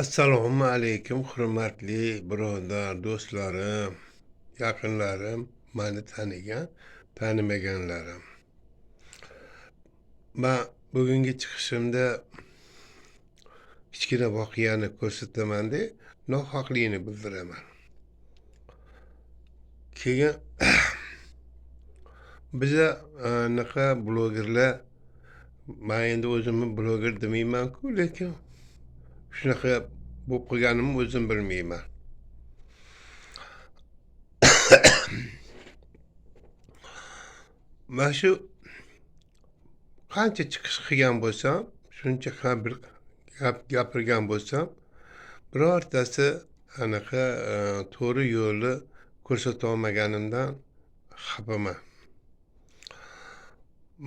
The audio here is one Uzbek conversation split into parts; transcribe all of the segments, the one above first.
Assalomu alaykum, hurmatli birodar, do'stlarim, yaqinlarim, meni tanigan, tanimaganlarim. Men bugungi chiqishimda kichkina voqeani ko'rsataman-da, nohaqlikni bildiraman. Keyin biza anaqa blogerlar, men endi o'zimni bloger demayman-ku, lekin shunaqa bo'lib qolganimni o'zim bilmayman. Mana shu qancha chiqish qilgan bo'lsam, shuncha ham bir gap gapirgan bo'lsam, birortasi anaqa to'g'ri yo'lni ko'rsata olmaganimdan xafaman.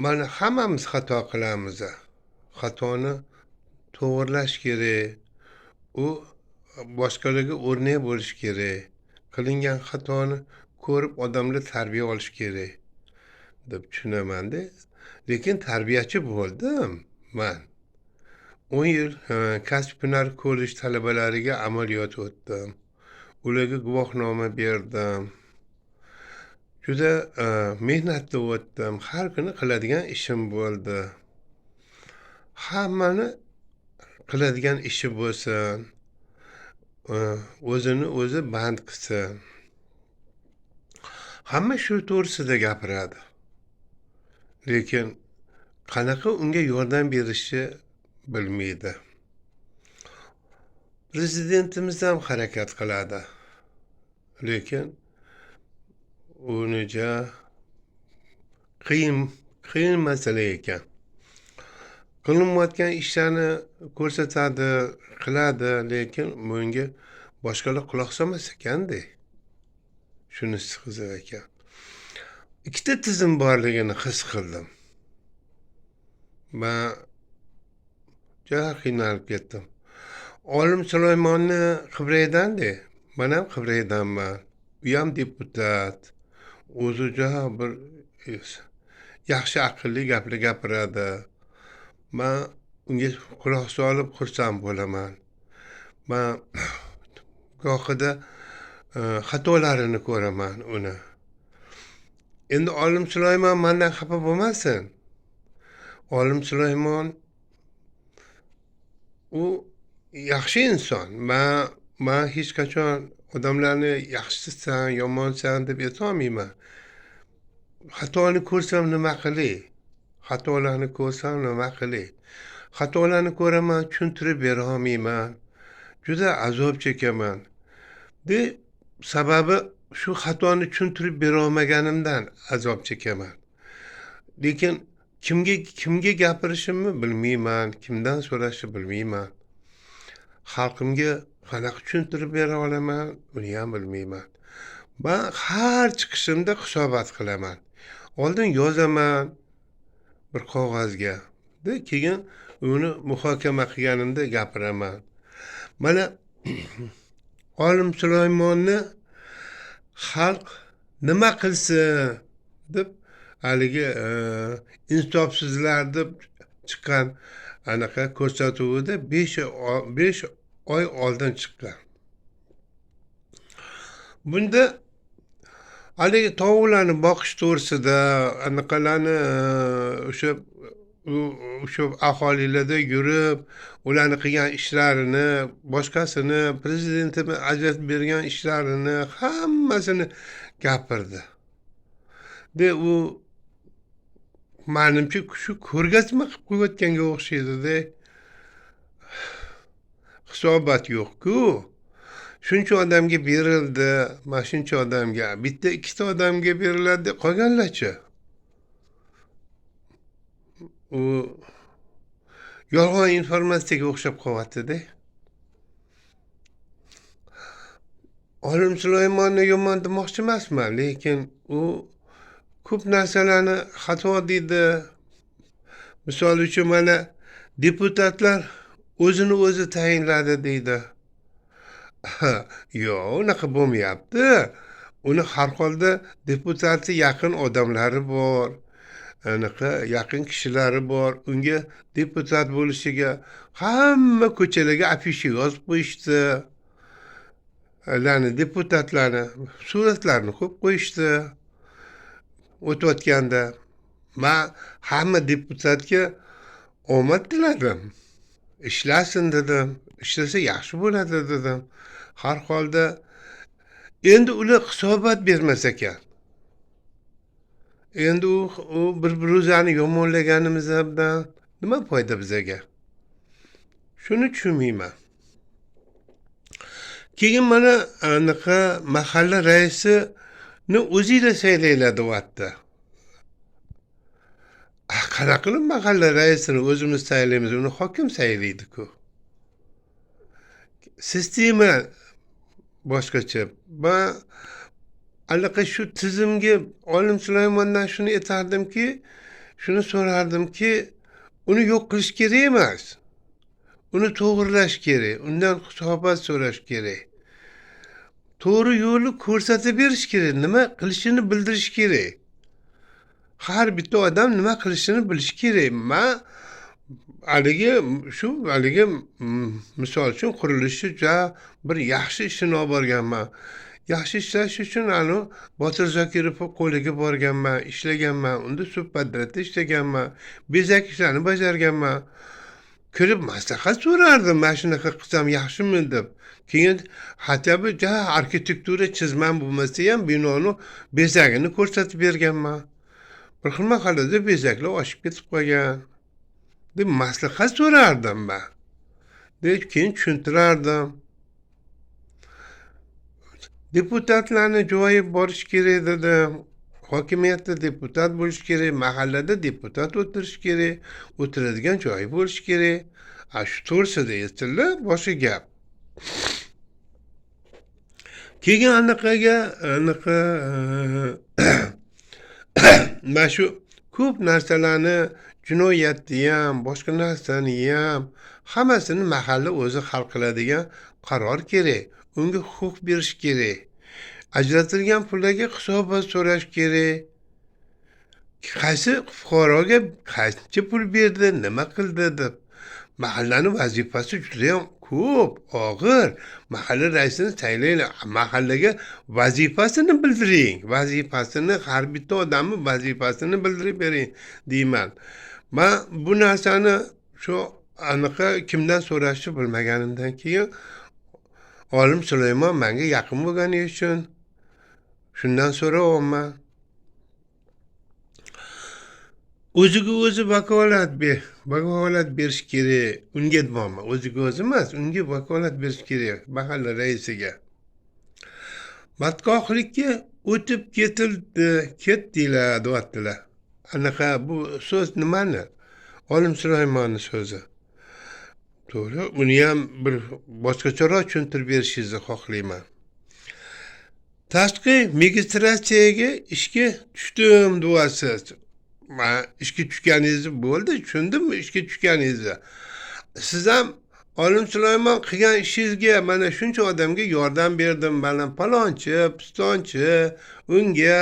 Mana hammamiz xato qilamiz. Xatoni to'g'irlash kerak. U boshqalarga o'rnak bo'lishi kerak. Qilingan xatoni ko'rib odamlar tarbiya olish kerak deb tushunaman-da. Lekin tarbiyachi bo'ldim man. 10 yil kasb hunar kollej talabalariga amaliyot o'tdim. Ularga guvohnoma berdim. Juda mehnatda o'tdim. Har kuni qiladigan ishim bo'ldi. Hammani qiladigan ishi bo'lsin, o'zini o'zi band qilsin. Hamma shu to'g'risida gapiradi. Lekin qanaqa unga yordam berishni bilmaydi. Prezidentimiz ham harakat qiladi. Lekin unicha qiyin masala ekan. Qilinmayotgan ishlarni ko'rsatadi, qiladi, lekin bunga boshqalar quloq solmas ekanda. Shunisi qiziq ekan. Ikkita tizim borligini his qildim. Men juda qiynalib ketdim. Olim Sulaymonni Qibraydan-da, men ham Qibraydanman. U ham deputat. O'zi juda bir yaxshi aqlli gaplar gapiradi. Men unga quloq solib xursand bo'laman. Men gohida xatolarini ko'raman uni. Endi Olim Sulaymon mendan xafa bo'lmasin. Olim Sulaymon u yaxshi inson. Men hech qachon odamlarni yaxshisan, yomonsan deb aytolmayman. Xatoni ko'rsam nima qilay? Xatolarni ko'rsam nima qilay? Xatolarni ko'raman, tushuntirib bera olmayman. Juda azob chekaman. De sababi shu xatoni tushuntirib bera olmaganimdan azob chekaman. Lekin kimga gapirishimni bilmayman, kimdan so'rashni bilmayman. Xalqimga qanaqa tushuntirib bera olaman, uni ham bilmayman. Men har chiqishimda hisobot qilaman. Oldin yozaman bir qog'ozga, de keyin uni muhokama qilganimda gapiraman. Mana Olim Sulaymonni xalq nima qilsin deb haligi insofsizlar deb chiqqan anaqa ko'rsatuvida 5 oy oldin chiqqan. Bunda haligi tovuqlarni boqish to'g'risida anaqalarni o'sha aholilarda yurib, ularni qilgan ishlarini, boshqasini, prezidentimiz ajratib bergan ishlarini hammasini gapirdi. De u menimcha shu ko'rgazma qilib qo'yayotganga o'xshaydi-da. Hisobot yo'q-ku. Shuncha odamga berildi, mana shuncha odamga, bitta ikkita odamga beriladi, qolganlarchi? U yolg'on informatsiyaga o'xshab qolyapti-da. Olim Sulaymonni yomon demoqchi emasman, lekin u ko'p narsalarni xato deydi. Misol uchun mana deputatlar o'zini o'zi tayinladi deydi. Yo'q, unaqa bo'lmayapti. Uni har holda deputatga yaqin odamlari bor. anaqa yaqin kishilari bor, unga deputat bo'lishiga hamma ko'chalarga afisha yozib qo'yishdi. Ularni, deputatlarni suratlarini qo'yib qo'yishdi o'tayotganda. Man hamma deputatga omad tiladim. Ishlasin dedim. Ishlasa yaxshi bo'ladi dedim. Har holda endi ular hisobot bermas ekan. Endi u bir-birimizani yomonlaganimizdan nima foyda bizaga? Shuni tushunmayman. Keyin mana anaqa mahalla raisini o'zinglar saylanglar deyapti. Qanaqa qilib mahalla raisini o'zimiz saylaymiz, uni hokim saylaydi-ku. Sistema boshqacha. Man anaqa shu tizimga Olim Sulaymondan shuni aytardimki, shuni so'rardimki, uni yo'q qilish kerak emas. Uni to'g'irlash kerak, undan hisobot so'rash kerak. To'g'ri yo'lni ko'rsatib berish kerak, nima qilishini bildirish kerak. Har bitta odam nima qilishini bilishi kerak. Man haligi shu haligi misol uchun qurilishni juda bir yaxshi ishini olib borganman. Yaxshi ishlash uchun anu Botir Zokirov qo'liga borganman, ishlaganman, unda subpodradda ishlaganman, bezak ishlarini bajarganman. Kirib maslahat so'rardim, mana shunaqa qilsam yaxshimi deb. Keyin хотя бы ja arxitektura chizmam bo'lmasa ham binoni bezagini ko'rsatib berganman. Bir xil mahallada bezaklar oshib ketib qolgan deb maslahat so'rardim man. Deb keyin tushuntirardim. Deputatlarni joyi borish kerak dedim. Hokimiyatda deputat bo'lishi kerak, mahallada deputat o'tirishi kerak, o'tiradigan joyi bo'lishi kerak. A shu to'g'risida aytildi, boshqa gap. Keyin anaqaga anaqa mana shu ko'p narsalarni, jinoyatni ham, boshqa narsani ham hammasini mahalla o'zi hal qiladigan qaror kerak. Unga huquq berish kerak. Ajratilgan pullarga hisobot so'rash kerak. Qaysi fuqaroga qancha pul berdi, nima qildi deb. Mahallani vazifasi juda ham ko'p, og'ir. Mahalla raisini saylanglar, mahallaga vazifasini bildiring. Vazifasini, har bitta odamni vazifasini bildirib bering deyman. Men bu narsani shu anaqa kimdan so'rashni bilmaganimdan keyin Olim Sulaymon menga yaqin bo'lgani uchun shundan so'rayapman. O'ziga o'zi vakolat berish kerak. Unga deyapman, o'ziga o'zi emas, unga vakolat berish kerak mahalla raisiga. Badkohlikka o'tib ketildi, ketdilar deyaptilar. Anaqa bu so'z nimani? Olim Sulaymonni so'zi. To'g'ri, uni ham bir boshqacharoq tushuntirib berishingizni xohlayman. Tashqi migratsiyaga ishga tushdim deyapsiz. Man ishga tushganingizni bo'ldi, tushundimmi ishga tushganingizni? Siz ham Olim Sulaymon qilgan ishingizga mana shuncha odamga yordam berdim, mana palonchi, pistonchi, unga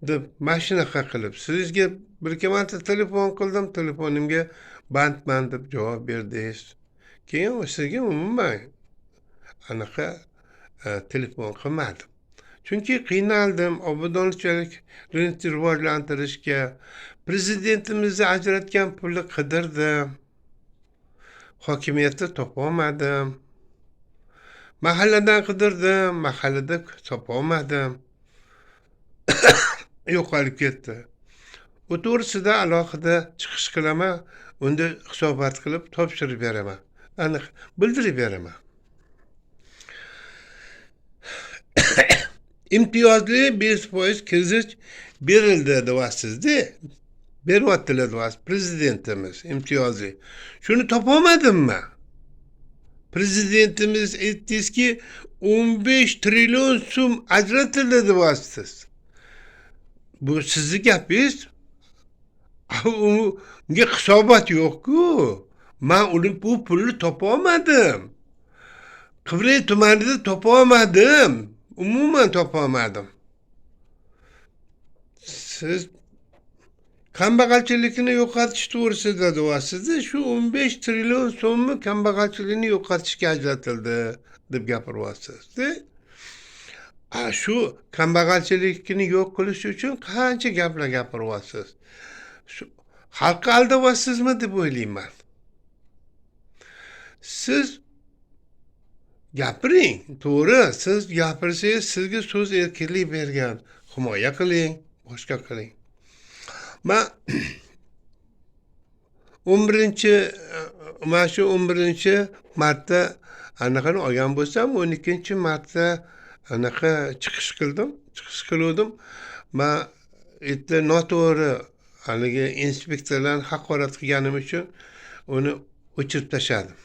deb mana shunaqa qilib sizga bir ikki marta telefon qildim, telefonimga bandman deb javob berdingiz. Keyin sizga umuman anaqa telefon qilmadim. Chunki qiynaldim obodonchilikni rivojlantirishga. Prezidentimizni ajratgan pulni qidirdim. Hokimiyatda topolmadim. Mahalladan qidirdim, mahallada topolmadim. Yo'qolib ketdi. U to'g'risida alohida chiqish qilaman, unda hisobot qilib topshirib beraman. Aniq bildirib beraman. Imtiyozli 5% kredit berildi deyapsiz-da. Beryaptilar deyapsiz prezidentimiz imtiyozli. Shuni topolmadim men. Prezidentimiz aytdingizki 15 trillion so'm ajratildi deyapsiz. Bu sizni gapingiz. Unga hisobot yo'q-ku. Men uni bu pulni topolmadim. Qibray tumanida topolmadim. Umuman topolmadim. Siz Kambag'alchilikni yo'qotish to'g'risida deyapsizda, shu 15 trillion so'mni kambag'alchilikni yo'qotishga ajratildi deb gapiryapsiz-da. A shu kambag'alchilikni yo'q qilish uchun qancha gaplar gapiryapsiz. Shu xalqni aldayapsizmi deb o'ylayman. Siz gapiring, to'g'ri, siz gapirsangiz sizga so'z erkinlik bergan. Himoya qiling, boshqa qiling. Man 11, mana shu 11-martda anaqani olgan bo'lsam, 12-martda anaqa chiqish qildim, chiqish qiluvdim. Man erta noto'g'ri haligi inspektorlarni haqorat qilganim uchun uni o'chirib tashladim.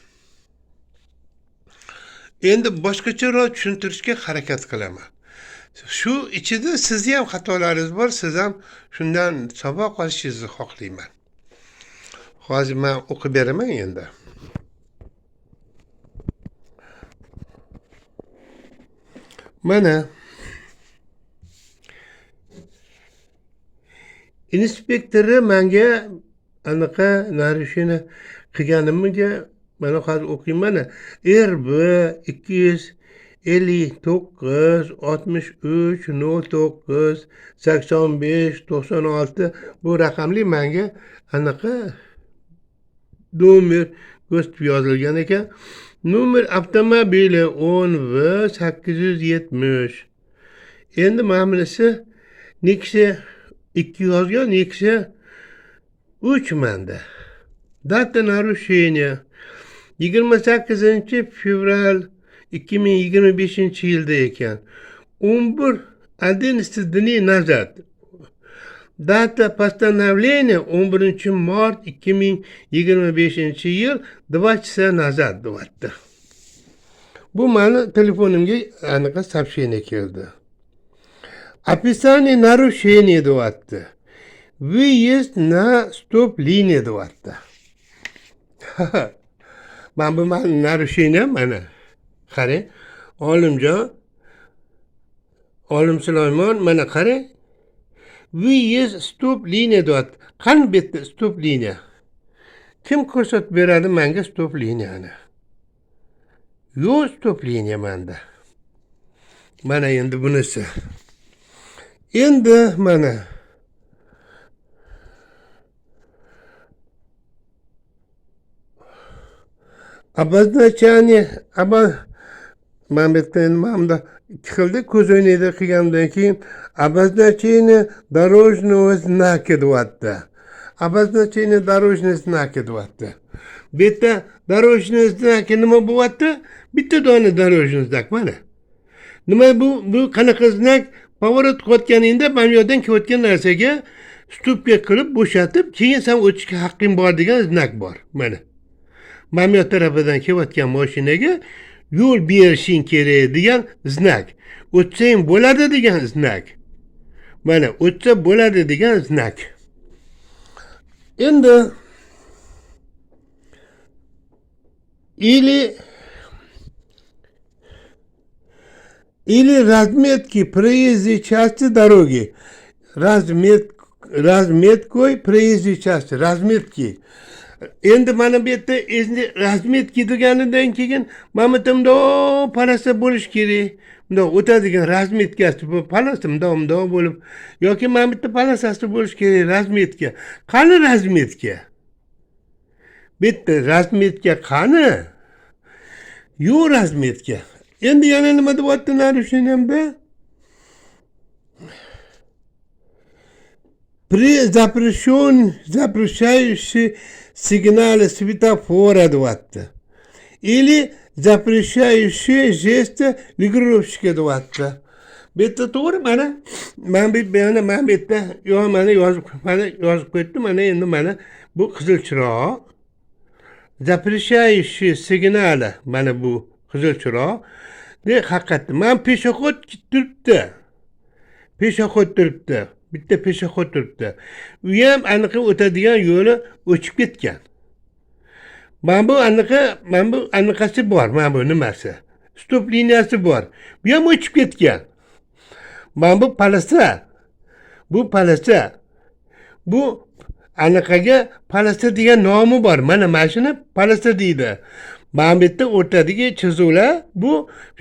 Endi boshqacharoq tushuntirishga harakat qilaman. Shu ichida sizni ham xatolaringiz bor, siz ham shundan saboq olishingizni xohlayman. Hozir men o'qib beraman endi. Mana inspektori menga anaqa narushini qilganimga mana hozir o'qiyman. RB 259 63 09 85 96 bu raqamli menga anaqa nomer ko'rsatib yozilgan ekan. Nomer avtomobili 10 V 870. Endi mana bunisi Nexia 2 yozgan, Nexia 3 menda. Data нарушения 28 fevral 2025 yilda ekan. 11 дней назад. Дата постановления 11 mart 2025 yil 2 часа назад deyapti. Bu mani telefonimga anaqa сообщение keldi. Описание нарушения deyapti. Выезд на стоп-линия deyapti. Mana bu mani нарушение mana. Qarang, Olimjon, Olim Sulaymon, mana qarang. Выезд стоп liniya deyapti. Qani bu yerda stop liniya? Kim ko'rsatib beradi menga stop liniyani? Yo'q stop liniya menda. Mana endi bunisi. Endi mana обозначение mana bu yerda endi mana bunda ikki xilda ko'zoynakda qilgandan keyin обозначение дорожного знака deyapti. Обозначение дорожного знака deyapti. Bu yerda дорожный знаки nima bo'lyapti? Bitta dona дорожный знак mana. Nima bu? Bu qanaqa znak? Поворот qilayotganingda mana bu yoqdan kelayotgan narsaga stupka qilib bo'shatib, keyin sen o'tishga haqqing bor degan znak bor. Mana. Mana bu yoq tarafidan kelayotgan mashinaga yo'l berishing kerak degan znak. O'tsang bo'ladi degan znak. Mana o'tsa bo'ladi degan znak. Endi или разметки проезжей части дороги. Разметкой проезжей части, разметки. Endi mana bu yerda endi razmetki deganidan keyin mana bu yerda mundoq polasa bo'lishi kerak. Bundoq o'tadigan razmetkasi bu polasa mundoq mundoq bo'lib yoki mana bu yerda polasasi bo'lishi kerak razmetka. Qani razmetka? Bu yerda razmetka qani? Yo'q razmetka. Endi yana nima deyapti narusheniyamda? При запрещающий сигналы светофора deyapti. Или запрещающие жесты регулировщика deyapti. Bu yerda to'g'ri mana mana bu mana mana bu yerda yo mana yozib mana yozib qo'yibdi. Mana endi mana bu qizil chiroq. Запрещающие сигналы mana bu qizil chiroq. De haqiqatda mana peshexod turibdi. Peshexod turibdi. Bitta peshexod turibdi. U ham aniq o'tadigan yo'li o'chib ketgan. Mana bu anaqa, mana bu anaqasi bor, mana bu nimasi? Stop liniyasi bor. Bu ham o'chib ketgan. Mana bu polasa. Bu polasa. Bu Anaqaga полоса degan nomi bor. Mana shuni полоса deydi. Mana bu yerda o'rtadagi chizuvlar bu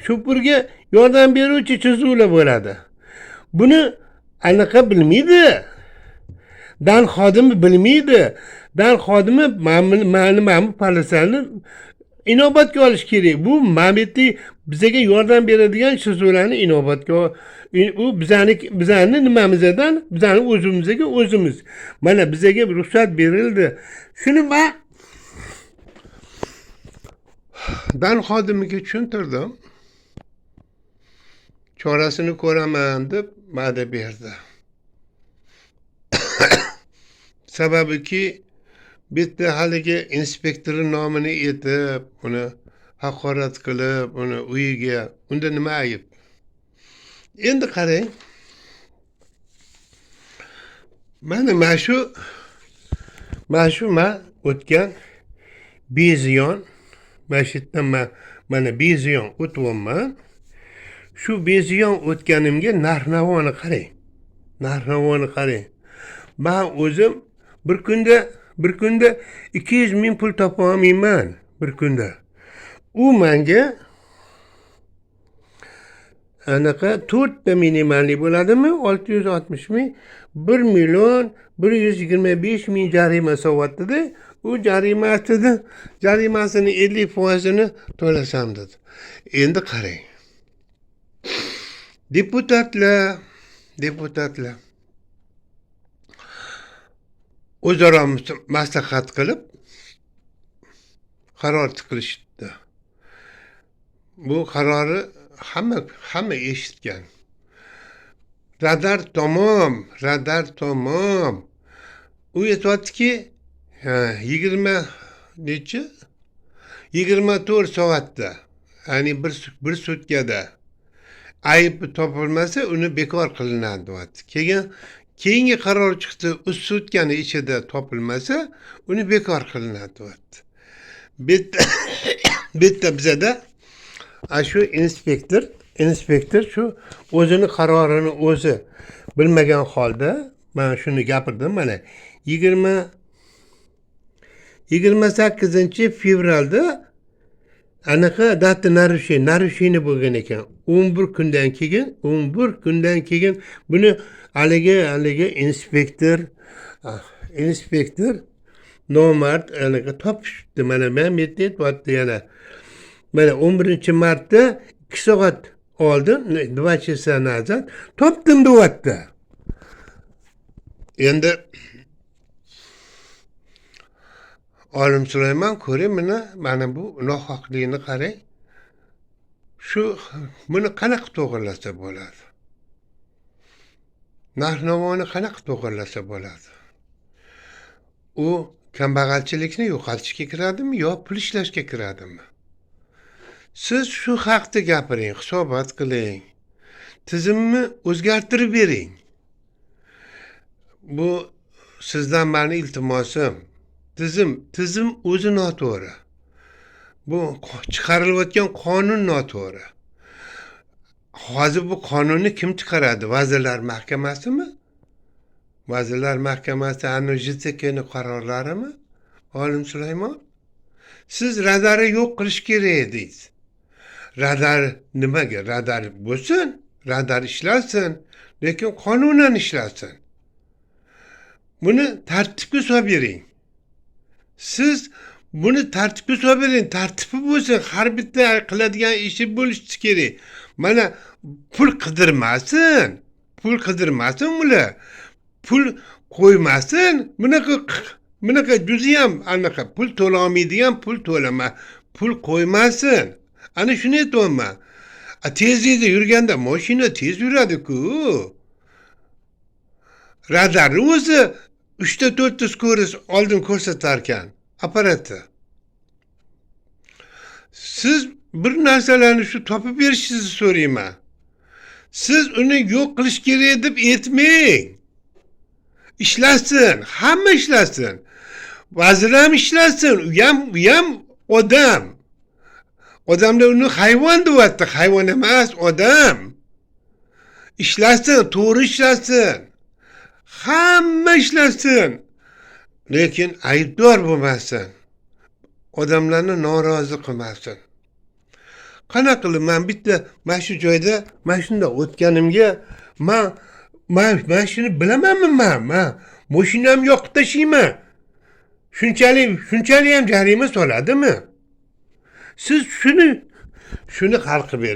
shopurga yordam beruvchi chizuvlar bo'ladi. Buni anaqa bilmaydi. Dan xodimi bilmaydi. Dan xodimi mana bu полоса ni inobatga olish kerak. Bu mana bu yerda bizaga yordam beradigan chizuvlarni inobatga, u bizani nimamizdan, bizani o'zimizga o'zimiz. Mana bizaga ruxsat berildi. Shuni men dan xodimiga tushuntirdim. Chorasini ko'raman deb va'da berdi. Sababiki bitta haligi inspektorning nomini aytib, uni haqorat qilib, uni uyiga, unda nima ayb? Endi qarang. Mana shu men o'tgan beziyon, mana shu yerdan mana beziyon o'tyapman. Shu beziyon o'tganimga narx-navoni qarang. Narx-navoni qarang. Men o'zim bir kunda 200 ming pul topa olmayman bir kunda. U menga anaqa 4 ta minimallik bo'ladimi? 660 ming, 1 million 125 ming jarima solyapti-da. U jarimasini 50%ini to'lasam dedi. Endi qarang. Deputatlar o'zaro maslahat qilib qaror chiqarishdi. Bu qarori hamma eshitgan. Radar tamom, radar tamom. U aytyaptiki, 24 soatda, ya'ni bir sutkada ayb topilmasa uni bekor qilinadi deyapti. Keyin keyingi qaror chiqdi, 3 sutkani ichida topilmasa uni bekor qilinadi deyapti. Bitta bizada shu inspektor shu o'zini qarorini o'zi bilmagan holda men shuni gapirdim. Mana 28 fevralda anaqa дата нарушение bo'lgan ekan. 11 kundan keyin, 11 kundan keyin buni haligi inspektor nomard anaqa topishibdi. Mana men bu yerda aytyapti yana. Mana 11 martda 2 soat oldin, 2 часа назад topdim deyapti. Endi Olim Sulaymon ko'ring, mana bu nohaqlikni qarang. Shu buni qanaqa to'g'irlasa bo'ladi? Narx-navoni qanaqa to'g'irlasa bo'ladi? U kambag'alchilikni yo'qotishga kiradimi yo pul ishlashga kiradimi? Siz shu haqda gapiring, hisobot qiling. Tizimni o'zgartirib bering. Bu sizdan meni iltimosim. Tizim o'zi noto'g'ri. Bu chiqarilayotgan qonun noto'g'ri. Hozir bu qonunni kim chiqaradi? Vazirlar Mahkamasimi? Vazirlar Mahkamasi ani JTKni qarorlarimi? Olim Sulaymon, siz radarni yo'q qilish kerak deysiz. Radar nimaga? Radar bo'lsin, radar ishlasin, lekin qonunan ishlasin. Buni tartibga solib bering. Siz buni tartibga solib bering, tartibi bo'lsin, har bitta qiladigan ishi bo'lishi kerak. Mana pul qidirmasin, pul qidirmasin ular. Pul qo'ymasin, bunaqa judayam anaqa pul to'lolmaydigan pul to'lama, pul qo'ymasin. Ana shuni aytyapman. Tezlikda yurganda mashina tez yuradi-ku. Radarni o'zi 3ta 4ta скорость oldin ko'rsatar ekan apparati. Siz bir narsalarni shu topib berishingizni so'rayman. Siz uni yo'q qilish kerak deb aytmang. Ishlasin, hamma ishlasin. Vazir ham ishlasin, u ham odam. Odamlar uni hayvon deyapti, hayvon emas, odam. Ishlasin, to'g'ri ishlasin. Hamma ishlasin. Lekin aybdor bo'lmasin, odamlarni norozi qilmasin. Qanaqa qilib man bitta mana shu joyda mana shundoq o'tganimga man shuni bilamanmi, man mashinamni yoqib tashlayman, shunchalik ham jarima soladimi? Siz shuni hal qilib bering.